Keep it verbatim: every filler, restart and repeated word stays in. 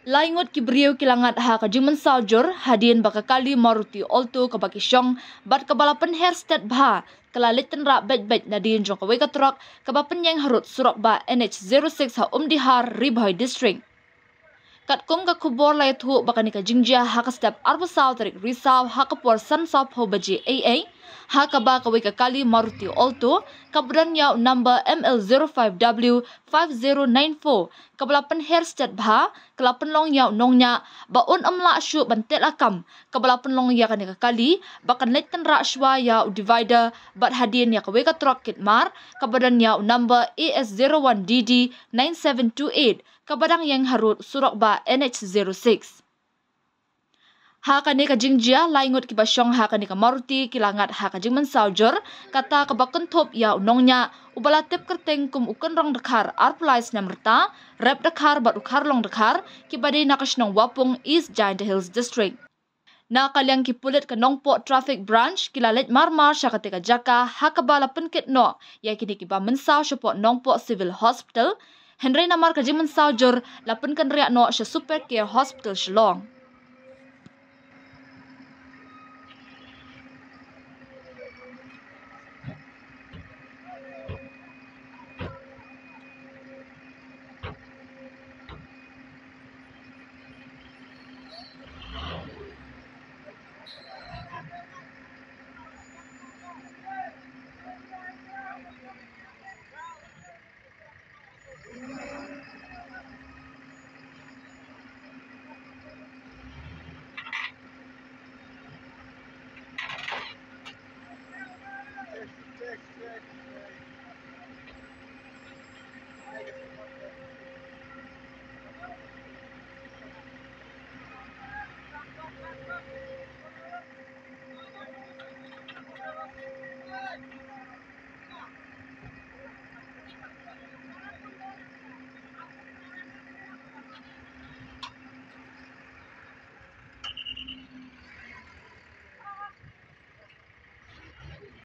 Lai ngut ki briew ki la ngat ha ka jingmynsaw jur hadien ba ka kali Maruti Alto kaba ki shong bad kaba la pynher stet bha ka la leit tynrah beit beit nadien jong kawei ka trok kaba pynïeng harud surok bah N H zero six ha Umdihar, Ri Bhoi District. Katkum ka khubor la ïathuh ba kane ka jingjia ha ka step arphew saw tarik Risaw ha ka por san saw phew baje ei ei, ha kaba kawei ka kali Maruti Alto kaba don ïa u number M L zero five W five zero nine four kaba la pynher stet bha ka la pynlong ïa u nongñiah ba un ym lah shuh ban teh lakam, kaba la pynlong ïa kane ka kali ba kan leit tynrah shuwa ïa u divider bad hadien ïa kawei ka trok kit mar kaba don ïa u number A S zero one D D nine seven two eight kaba dang ïeng harud surok bah N H zero six. Ha kane ka jingjia, lai ngut kiba shong ha kane ka Maruti ki la ngat ha ka jingmynsaw jur, kata kaba kynthup ïa u nongñiah uba la tip kyrteng kum u Kynrong Dkhar, arphew lai snem rta, Rep Dkhar bad u Kharlong Dkhar, kiba dei na ka shnong Wapung, East Jaintia Hills District. Na ka liang ki pulit ka Nongpoh Traffic Branch ki la leit marmar sha kata ka jaka ha kaba la pynkit noh ïa kine kiba mynsaw shapoh Nongpoh Civil Hospital, hynrei namar ka jingmynsaw jur la pynkynriah noh sha Super Care Hospital Shillong.